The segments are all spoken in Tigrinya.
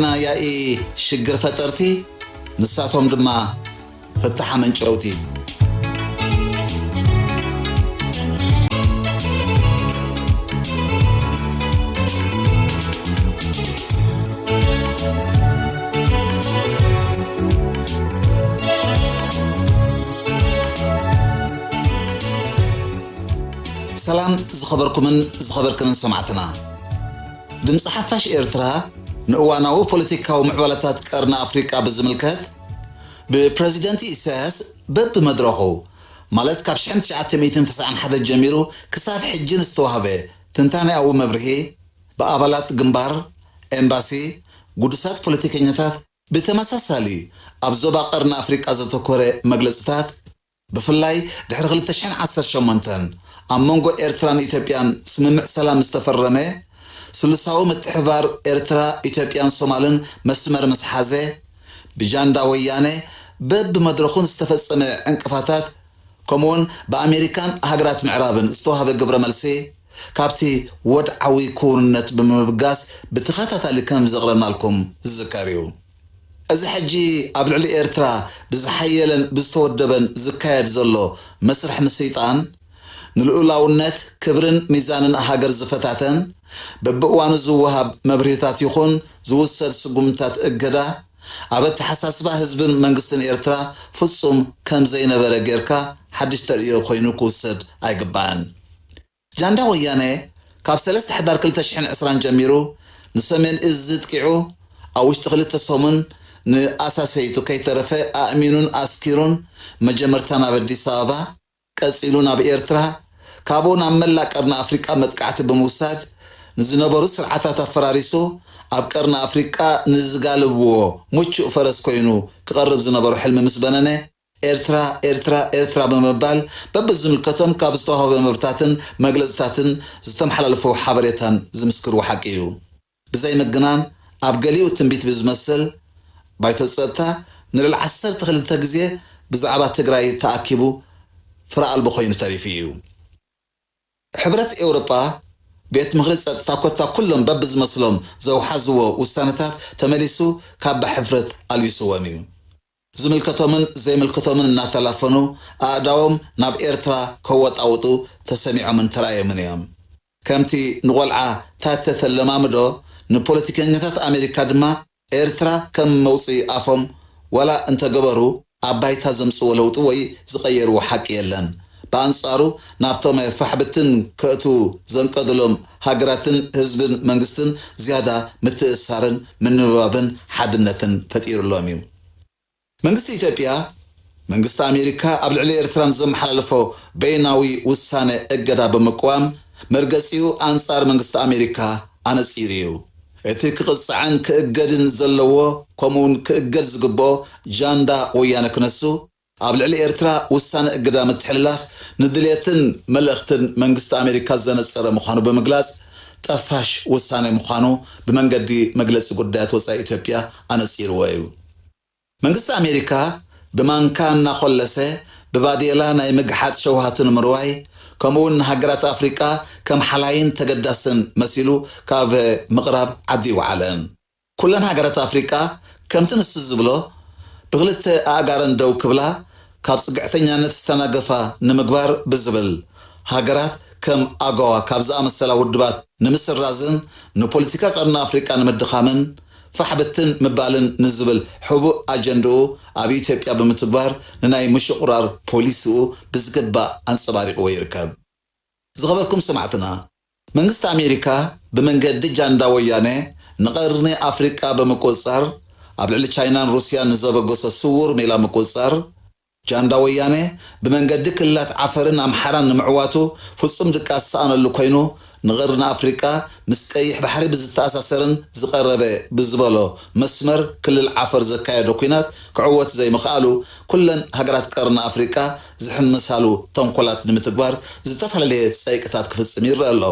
ናያኢ ሽግር ፈጠርቲ፣ ንሳቶም ድማ ፍታሕ ኣመንጨውቲ። ሰላም ዝኸበርኩምን ዝኸበርክንን ሰማዕትና። ድምፂ ሓፋሽ ኤርትራ ንእዋናዊ ፖለቲካዊ ምዕባለታት ቀርኒ ኣፍሪቃ ብዝምልከት ብፕረዚደንት ኢሳያስ በብመድረኹ፣ ማለት ካብ ሽሕን ትሽዓተ ሚእትን ተስዓን ሓደን ጀሚሩ ክሳብ ሕጂ ንዝተዋህበ ትንታኔኣዊ መብርሂ፣ ብኣባላት ግንባር፣ ኤምባሲ፣ ግዱሳት ፖለቲከኛታት ብተመሳሳሊ ኣብ ዞባ ቀርኒ ኣፍሪቃ ዘተኮረ መግለጽታት፣ ብፍላይ ድሕሪ ክልተ ሽሕን ዓሰርተ ሸሞንተን ኣብ መንጎ ኤርትራን ኢትዮጵያን ስምምዕ ሰላም ዝተፈረመ፣ ስሉሳዊ ምትሕብባር ኤርትራ፣ ኢትዮጵያን ሶማልን መስመር ምስ ሓዘ፣ ብጃንዳ ወያነ በብመድረኹ ዝተፈጸመ ዕንቅፋታት፣ ከምኡውን ብኣሜሪካን ሃገራት ምዕራብን ዝተዋህበ ግብረ መልሲ፣ ካብቲ ወድዓዊ ክውንነት ብምብጋስ ብተኸታታሊ ከም ዘቕረብናልኩም ዝዝከር እዩ። እዚ ሕጂ ኣብ ልዕሊ ኤርትራ ብዝሓየለን ብዝተወደበን ዝካየድ ዘሎ መስርሕ ምስይጣን፣ ንልኡላውነት፣ ክብርን ሚዛንን ሃገር ዝፈታተን፣ በብእዋኑ ዝወሃብ መብርሂታት ይኹን ዝውሰድ ስጉምትታት እገዳ፣ ኣብ ኣተሓሳስባ ህዝብን መንግስትን ኤርትራ ፍጹም ከም ዘይነበረ ጌርካ ሓድሽ ተርእዮ ኮይኑ ክውሰድ ኣይግባእን። ጃንዳ ወያነ ካብ ሰለስተ ሕዳር ክልተ ሽሕን ዕስራን ጀሚሩ ንሰሜን እዝ ዝጥቂዑ፣ ኣብ ውሽጢ ክልተ ሰሙን ንኣሳሰይቱ ከይተረፈ ኣእሚኑን ኣስኪሩን መጀመርታ ናብ ኣዲስ ኣበባ፣ ቀጺሉ ናብ ኤርትራ፣ ካብኡ ናብ መላእ ቀርኒ ኣፍሪቃ መጥቃዕቲ ብምውሳድ ንዝነበሩ ስርዓታት ኣፈራሪሱ፣ ኣብ ቀርኒ ኣፍሪቃ ንዝጋልብዎ ምቹእ ፈረስ ኮይኑ ክቐርብ ዝነበሮ ሕልሚ ምስ በነነ፣ ኤርትራ፣ ኤርትራ፣ ኤርትራ ብምባል በብዝምልከቶም ካብ ዝተዋህበ መብርታትን መግለጽታትን ዝተመሓላለፈ ሓበሬታን ዝምስክርዎ ሓቂ እዩ። ብዘይ ምግናን ኣብ ገሊኡ ትንቢት ብዝመስል ባይቶ ጸጥታ ንልዕሊ ዓሰርተ ክልተ ግዜ ብዛዕባ ትግራይ ተኣኪቡ ፍረ ኣልቦ ኮይኑ ተሪፉ እዩ። ሕብረት ኤውሮጳ ቤት ምኽሪ ጸጥታ ኮታ ኩሎም በብዝመስሎም ዘውሓዝዎ ውሳነታት ተመሊሱ ካባ ሕፍረት ኣልቢስዎም እዩ። ዝምልከቶምን ዘይምልከቶምን እናተላፈኑ ኣእዳዎም ናብ ኤርትራ ከወጣውጡ ተሰሚዖምን ተራእዮምን እዮም። ከምቲ ንቖልዓ ታተ ተለማምዶ፣ ንፖለቲከኛታት ኣሜሪካ ድማ ኤርትራ ከም መውጽኢ ኣፎም ዋላ እንተገበሩ ኣብ ባይታ ዘምጽዎ ለውጢ ወይ ዝቐየርዎ ሓቂ የለን። ብኣንጻሩ ናብቶም ፋሕብትን ከእትዉ ዘንቀድሎም ሃገራትን ህዝብን መንግስትን ዝያዳ ምትእስሳርን ምንብባብን ሓድነትን ፈጢሩሎም እዩ። መንግስቲ ኢትዮጵያ፣ መንግስቲ ኣሜሪካ ኣብ ልዕሊ ኤርትራ ንዘመሓላለፎ በይናዊ ውሳነ እገዳ ብምቅዋም መርገጺኡ ኣንጻር መንግስቲ ኣሜሪካ ኣነጺሩ እዩ። እቲ ክቕጻዕን ክእገድን ዘለዎ፣ ከምኡውን ክእገድ ዝግብኦ ጃንዳ ወያነ ክነሱ፣ ኣብ ልዕሊ ኤርትራ ውሳነ እገዳ ምትሕልላፍ ንድልየትን መልእኽትን መንግስቲ ኣሜሪካ ዘነጸረ ምዃኑ ብምግላጽ፣ ጠፋሽ ውሳነ ምዃኑ ብመንገዲ መግለጺ ጉዳያት ወጻኢ ኢትዮጵያ ኣነጺርዎ እዩ። መንግስቲ ኣሜሪካ ብማንካ እናኾለሰ ብባዴላ ናይ ምግሓጥ ሸውሃቱ ንምርዋይ፣ ከምኡውን ንሃገራት ኣፍሪቃ ከም ሓላይን ተገዳስን መሲሉ ካብ ምቕራብ ዓዲ ይወዓለን። ኩለን ሃገራት ኣፍሪቃ ከምቲ ንሱ ዝብሎ ብክልተ ኣእጋረን ደው ክብላ፣ ካብ ጽግዕተኛነት ዝተናገፋ ንምግባር ብዝብል፣ ሃገራት ከም ኣጎዋ ካብ ዝኣመሰላ ውድባት ንምስራዝን ንፖለቲካ ቀርኒ ኣፍሪቃ ንምድኻምን ፋሕ ብትን ምባልን ንዝብል ሕቡእ ኣጀንድኡ ኣብ ኢትዮጵያ ብምትግባር ንናይ ምሽቑራር ፖሊሲኡ ብዝግባእ ኣንጸባሪቕዎ ይርከብ። ዝኸበርኩም ሰማዕትና፣ መንግስቲ ኣሜሪካ ብመንገዲ ጃንዳ ወያነ ንቐርኒ ኣፍሪቃ ብምቁጽጻር፣ ኣብ ልዕሊ ቻይናን ሩስያን ንዘበገሶ ስዉር ሜላ ምቁጽጻር፣ ጃንዳ ወያነ ብመንገዲ ክልላት ዓፈርን ኣምሓራን ንምዕዋቱ ፍጹም ድቃስ ዝሰኣነሉ ኮይኑ፣ ንቐርኒ ኣፍሪቃ ምስ ቀይሕ ባሕሪ ብዝተኣሳሰርን ዝቐረበ ብዝበሎ መስመር ክልል ዓፈር ዘካየዶ ኲናት ክዕወት ዘይምኽኣሉ፣ ኩለን ሃገራት ቀርኒ ኣፍሪቃ ዝሕምሳሉ ተንኮላት ንምትግባር ዝተፈላለየ ጸይቅታት ክፍጽም ይረአ ኣሎ።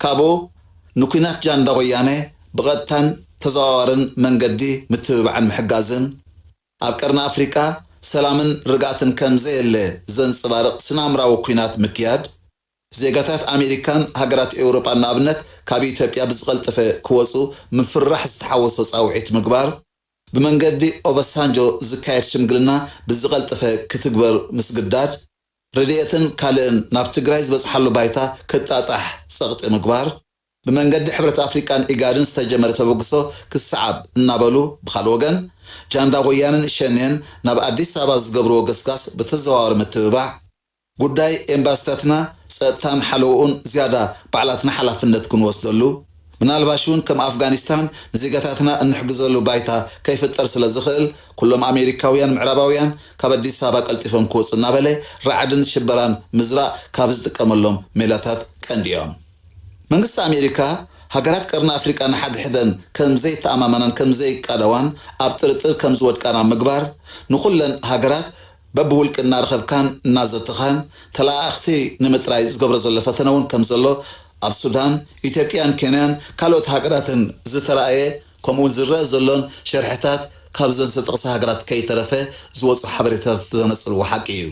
ካብኡ ንኲናት ጃንዳ ወያነ ብቐጥታን ተዘዋዋርን መንገዲ ምትብባዕን ምሕጋዝን፣ ኣብ ቀርኒ ኣፍሪቃ ሰላምን ርግኣትን ከም ዘየለ ዘንጸባርቕ ስነ-ኣእምራዊ ኲናት ምክያድ፣ ዜጋታት ኣሜሪካን ሃገራት ኤውሮጳን ንኣብነት ካብ ኢትዮጵያ ብዝቐልጠፈ ክወጹ ምፍራሕ ዝተሓወሶ ጻውዒት ምግባር፣ ብመንገዲ ኦባሳንጆ ዝካየድ ሽምግልና ብዝቐልጠፈ ክትግበር ምስግዳድ፣ ረድኤትን ካልእን ናብ ትግራይ ዝበጽሓሉ ባይታ ክጣጣሕ ጸቕጢ ምግባር፣ ብመንገዲ ሕብረት ኣፍሪቃን ኢጋድን ዝተጀመረ ተበግሶ ክሰዓብ እናበሉ፣ ብኻልእ ወገን ጃንዳ ወያነን ሸኔን ናብ ኣዲስ ኣበባ ዝገብርዎ ገስጋስ ብተዘዋዋሪ ምትብባዕ፣ ጉዳይ ኤምባሲታትና ጸጥታን ሓለውኡን ዝያዳ ባዕላትና ሓላፍነት ክንወስደሉ፣ ምናልባሽ እውን ከም ኣፍጋኒስታን ንዜጋታትና እንሕግዘሉ ባይታ ከይፍጠር ስለ ዝኽእል፣ ኩሎም ኣሜሪካውያን ምዕራባውያን ካብ ኣዲስ ኣበባ ቀልጢፎም ክወጹ እናበለ ራዕድን ሽበራን ምዝራእ ካብ ዝጥቀመሎም ሜላታት ቀንዲ እዮም። መንግስቲ ኣሜሪካ ሃገራት ቀርኒ ኣፍሪቃ ንሓድሕደን ከም ዘይተኣማመናን ከም ዘይቃደዋን ኣብ ጥርጥር ከም ዝወድቃን ኣብ ምግባር፣ ንኹለን ሃገራት በብውልቂ እናረኸብካን እናዘተኻን ተለኣኣኽቲ ንምጥራይ ዝገብሮ ዘሎ ፈተነ እውን ከም ዘሎ ኣብ ሱዳን፣ ኢትዮጵያን ኬንያን ካልኦት ሃገራትን ዝተራእየ ከምኡውን ዝረአ ዘሎን ሸርሕታት ካብዘን ዝተጠቕሳ ሃገራት ከይተረፈ ዝወፁ ሓበሬታታት ዘነፅርዎ ሓቂ እዩ።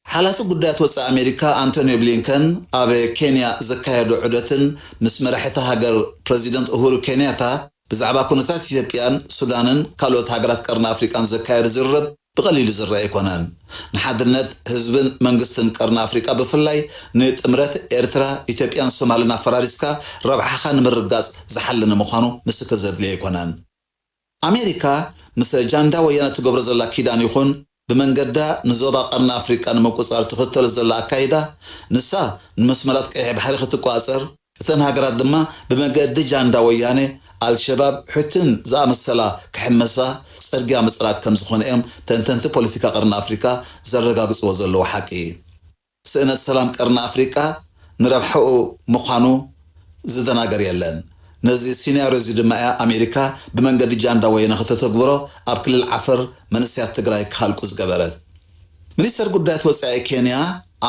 ሓላፊ ጉዳያት ወፃኢ ኣሜሪካ ኣንቶኒዮ ብሊንከን ኣብ ኬንያ ዘካየዶ ዑደትን ምስ መራሒቲ ሃገር ፕረዚደንት ኡሁሩ ኬንያታ ብዛዕባ ኩነታት ኢትዮጵያን ሱዳንን ካልኦት ሃገራት ቀርኒ ኣፍሪቃን ዘካየዶ ዝርርብ ብቐሊሉ ዝረአ ኣይኮነን። ንሓድነት ህዝብን መንግስትን ቀርኒ ኣፍሪቃ ብፍላይ ንጥምረት ኤርትራ፣ ኢትዮጵያን ሶማልን ኣፈራሪስካ ረብሓኻ ንምርጋጽ ዝሓለነ ምዃኑ ምስክር ዘድልዮ ኣይኮነን። ኣሜሪካ ምስ ጃንዳ ወያነ ትገብሮ ዘላ ኪዳን ይኹን ብመንገዳ ንዞባ ቀርኒ ኣፍሪቃ ንምቁጽጻር ትኽተሎ ዘላ ኣካይዳ፣ ንሳ ንመስመራት ቀይሕ ባሕሪ ክትቆጻጸር፣ እተን ሃገራት ድማ ብመገዲ ጃንዳ ወያነ፣ ኣልሸባብ፣ ሑቲን ዝኣመሰላ ክሕመሳ ጽርግያ ምጽራግ ከም ዝኾነ እዮም ተንተንቲ ፖለቲካ ቀርኒ ኣፍሪቃ ዘረጋግጽዎ ዘለዉ ሓቂ። ስእነት ሰላም ቀርኒ ኣፍሪቃ ንረብሓኡ ምዃኑ ዝደናገር የለን። ነዚ ሲናርዮ እዚ ድማ እያ ኣሜሪካ ብመንገዲ ጃንዳ ወያነ ከተተግብሮ ኣብ ክልል ዓፈር መንእሰያት ትግራይ ክሃልቁ ዝገበረት። ሚኒስተር ጉዳያት ወጻኢ ኬንያ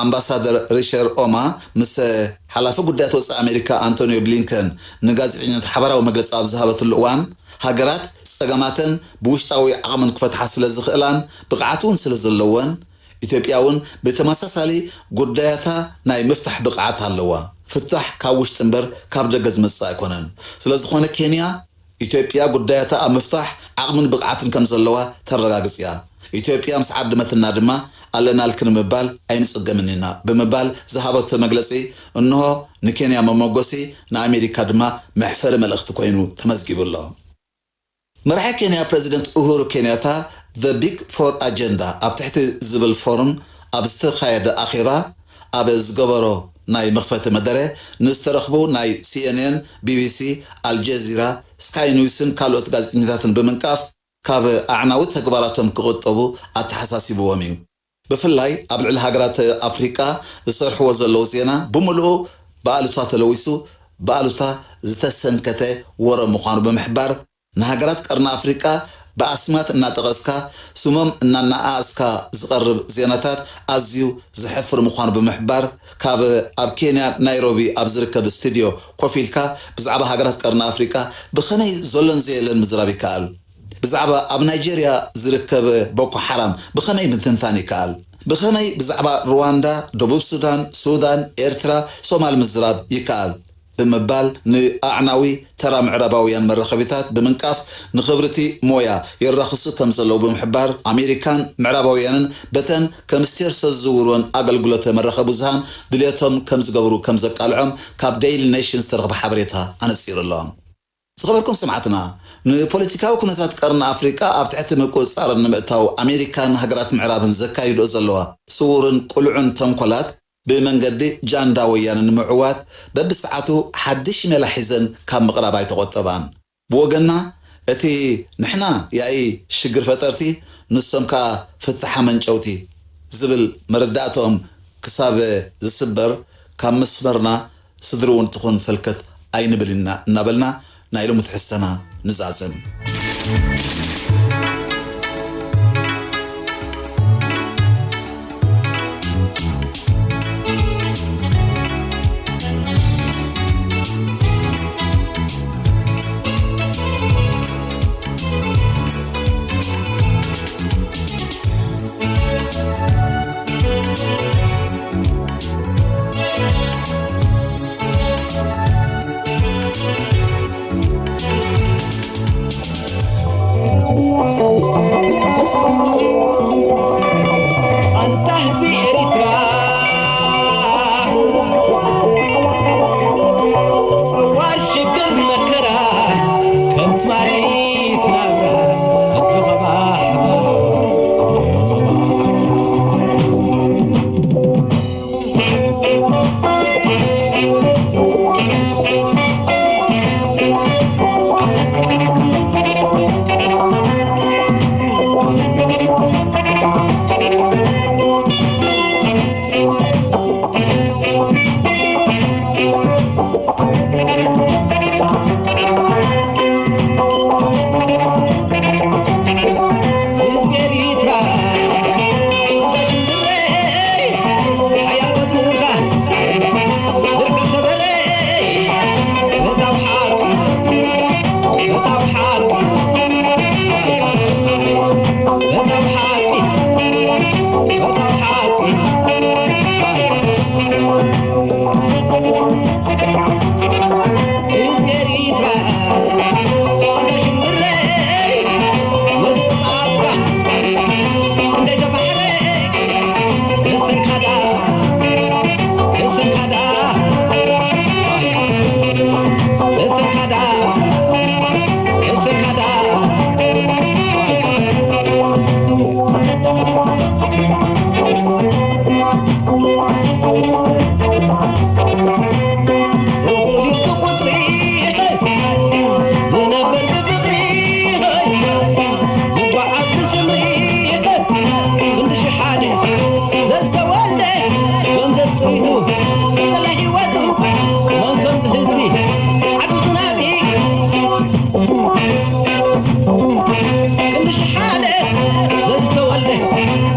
ኣምባሳደር ሪቸር ኦማ ምስ ሓላፊ ጉዳያት ወጻኢ ኣሜሪካ ኣንቶኒዮ ብሊንከን ንጋዜጠኛታት ሓበራዊ መግለጺ ኣብ ዝሃበትሉ እዋን፣ ሃገራት ጸገማተን ብውሽጣዊ ዓቕመን ክፈትሓ ስለ ዝኽእላን ብቕዓት እውን ስለ ዘለወን፣ ኢትዮጵያ እውን ብተመሳሳሊ ጉዳያታ ናይ ምፍታሕ ብቕዓት ኣለዋ። ፍታሕ ካብ ውሽጢ እምበር ካብ ደገ ዝመጽእ ኣይኮነን። ስለ ዝኾነ ኬንያ ኢትዮጵያ ጉዳያታ ኣብ ምፍታሕ ዓቕምን ብቕዓትን ከም ዘለዋ ተረጋግጽ እያ። ኢትዮጵያ ምስ ዓደመትና ድማ ኣለናልኪ ንምባል ኣይንጽገምን ኢና ብምባል ዝሃበቶ መግለጺ እንሆ ንኬንያ መመጎሲ፣ ንኣሜሪካ ድማ መሕፈሪ መልእኽቲ ኮይኑ ተመዝጊቡ ኣሎ። መራሒ ኬንያ ፕረዚደንት ኡሁሩ ኬንያታ The Big Four Agenda ኣብ ትሕቲ ዝብል ፎርም ኣብ ዝተኻየደ ኣኼባ ኣብ ዝገበሮ ናይ መኽፈቲ መደረ ንዝተረኽቡ ናይ ሲኤንኤን፣ ቢቢሲ፣ ኣልጀዚራ፣ ስካይ ኒውስን ካልኦት ጋዜጠኛታትን ብምንቃፍ ካብ ኣዕናዊ ተግባራቶም ክቑጠቡ ኣተሓሳሲብዎም እዩ። ብፍላይ ኣብ ልዕሊ ሃገራት ኣፍሪቃ ዝሰርሕዎ ዘለዉ ዜና ብምሉኡ ብኣሉታ ተለዊሱ ብኣሉታ ዝተሰንከተ ወረ ምዃኑ ብምሕባር ንሃገራት ቀርኒ ኣፍሪቃ ብኣስማት እናጠቐስካ ስሞም እናነኣእስካ ዝቐርብ ዜናታት ኣዝዩ ዘሕፍር ምዃኑ ብምሕባር ካብ ኣብ ኬንያ ናይሮቢ ኣብ ዝርከብ ስቱድዮ ኮፍ ኢልካ ብዛዕባ ሃገራት ቀርኒ ኣፍሪቃ ብኸመይ ዘሎን ዘየለን ምዝራብ ይከኣል። ብዛዕባ ኣብ ናይጀርያ ዝርከብ ቦኮ ሓራም ብኸመይ ምትንታን ይከኣል? ብኸመይ ብዛዕባ ሩዋንዳ፣ ደቡብ ሱዳን፣ ሱዳን፣ ኤርትራ፣ ሶማል ምዝራብ ይከኣል? ብምባል ንኣዕናዊ ተራ ምዕራባውያን መራኸቢታት ብምንቃፍ ንኽብርቲ ሞያ የራኽሱ ከም ዘለዉ ብምሕባር ኣሜሪካን ምዕራባውያንን በተን ከም ስቴርሶ ዝዝውርወን ኣገልግሎተ መራኸቢ ብዙሃን ድልየቶም ከም ዝገብሩ ከም ዘቃልዖም ካብ ዴይሊ ኔሽን ዝተረኽበ ሓበሬታ ኣነጺሩ ኣሎ። ዝኸበርኩም ሰማዕትና፣ ንፖለቲካዊ ኩነታት ቀርኒ ኣፍሪቃ ኣብ ትሕቲ ምቁጽጻር ንምእታው ኣሜሪካን ሃገራት ምዕራብን ዘካይድኦ ዘለዋ ስዉርን ቅሉዕን ተንኮላት ብመንገዲ ጃንዳ ወያነ ንምዕዋት በብሰዓቱ ሓድሽ ሜላ ሒዘን ካብ ምቕራብ ኣይተቖጠባን። ብወገንና እቲ ንሕና ያኢ ሽግር ፈጠርቲ ንሶም ከኣ ፍታሕ ኣመንጨውቲ ዝብል መረዳእትኦም ክሳብ ዝስበር ካብ መስመርና ስድሪ እውን ትኹን ፈልከት ኣይንብል ኢና እናበልና ናይ ሎሚ ትሕዝተና ንዛዝም።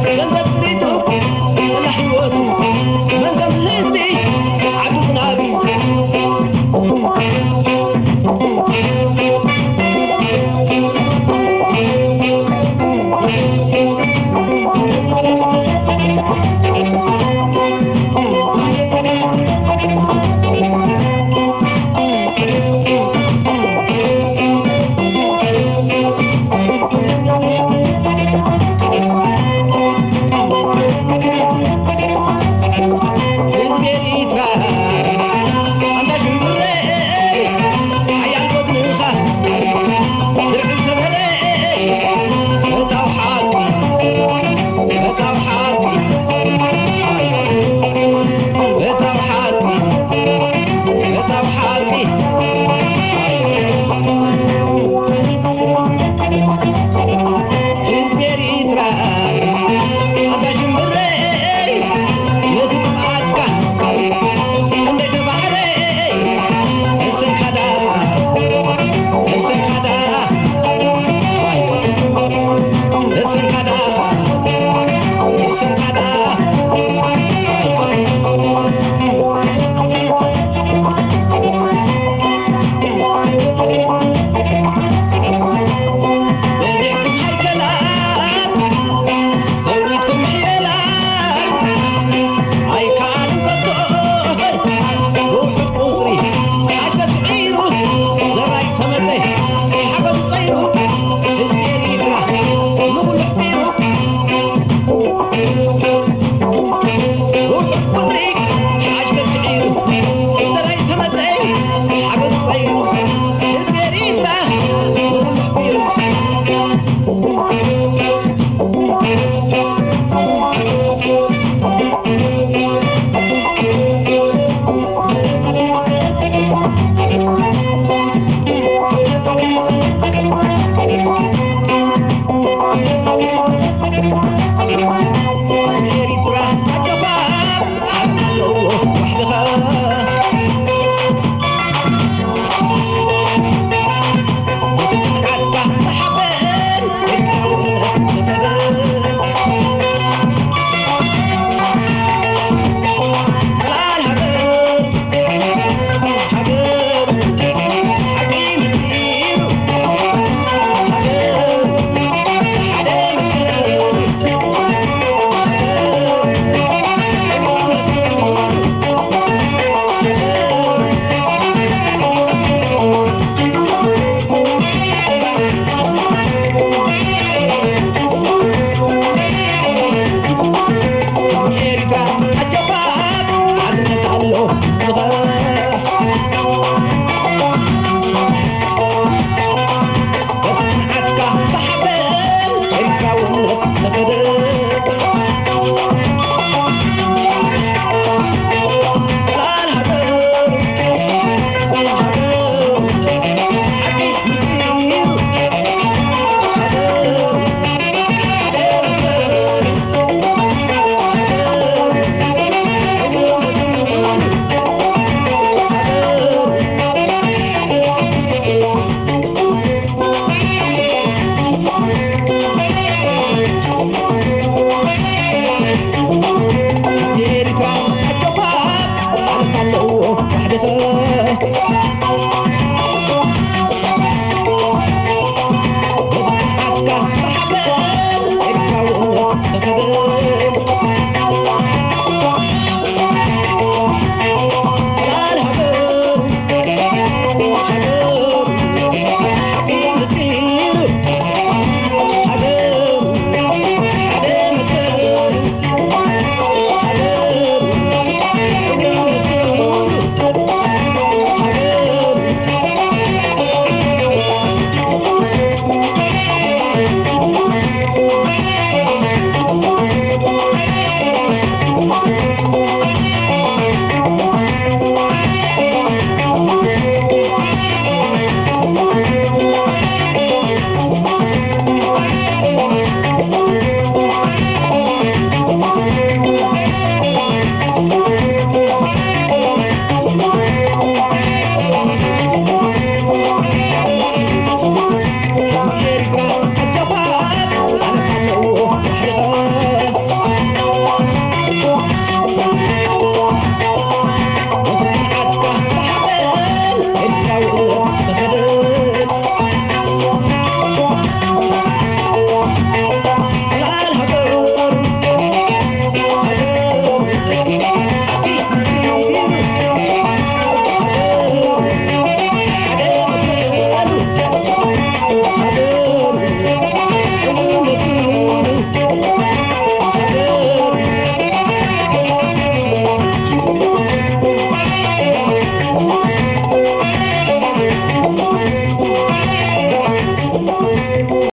ገንዘብ